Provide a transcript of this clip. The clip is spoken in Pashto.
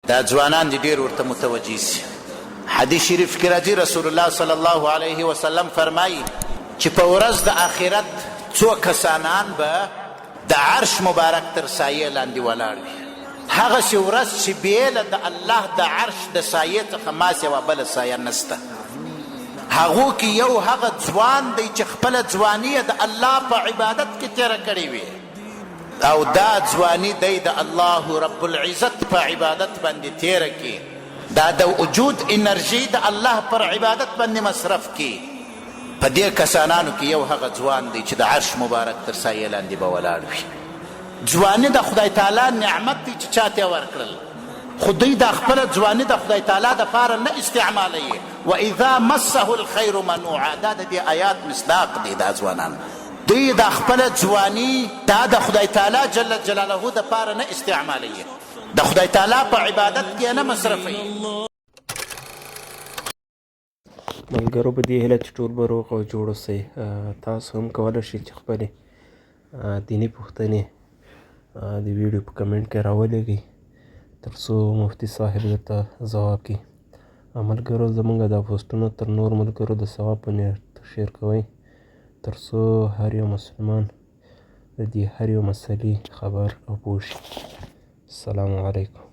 دا ځوانان دې ډېر ورته متوجه شي. حدیث شریف کې راځي رسول الله صلی الله علیه وسلم فرمایي چې په ورځ د آخرت څو کسانان به د عرش مبارک تر سایې لاندې ولاړ وي، هغسې ورځ چې بې له د الله د عرش د سایې څخه ما سوا بله سایه نشته. هغو کې یو هغه ځوان دی چې خپله ځواني یې د الله په عبادت کې تېره کړې وي. او دا ځواني دی د الله رب العزت په عبادت باندې تیره کی، دا د وجود انرژي د الله پر عبادت باندې مصرف کی. په دې کسانانو کې یو هغه ځوان دی چې د عرش مبارک تر سایې لاندې به ولاړ وي. ځواني د خدای تعالی نعمت دی چې چاته یې ورکړل، خو دوی دا خپله ځواني د خدای تعالی دپاره نه استعمالوي. واذا مسه الخیر منوعا، دا د دې آیات مصداق دی. دا ځوانان دوی دا خپله ځواني دا د خدای تعالی جل جلاله د پاره نه استعمالوي، د خدای تعالی په عبادت کې نه مصرفوي. ملګرو په دې هیله چې ټول به روغ او جوړ اوسئ. تاسو هم کولی شئ چې خپلې دیني پوښتنې د ویډیو په کمنټ کې راولېږئ تر څو مفتي صاحب درته ځواب کړي. ملګرو زمونږ دا پوسټونه تر نور ملګرو د ثواب په نیت شیر کوئ تر څو هر یو مسلمان د دې هر یو مسلې خبر او پوه شي. السلام علیکم.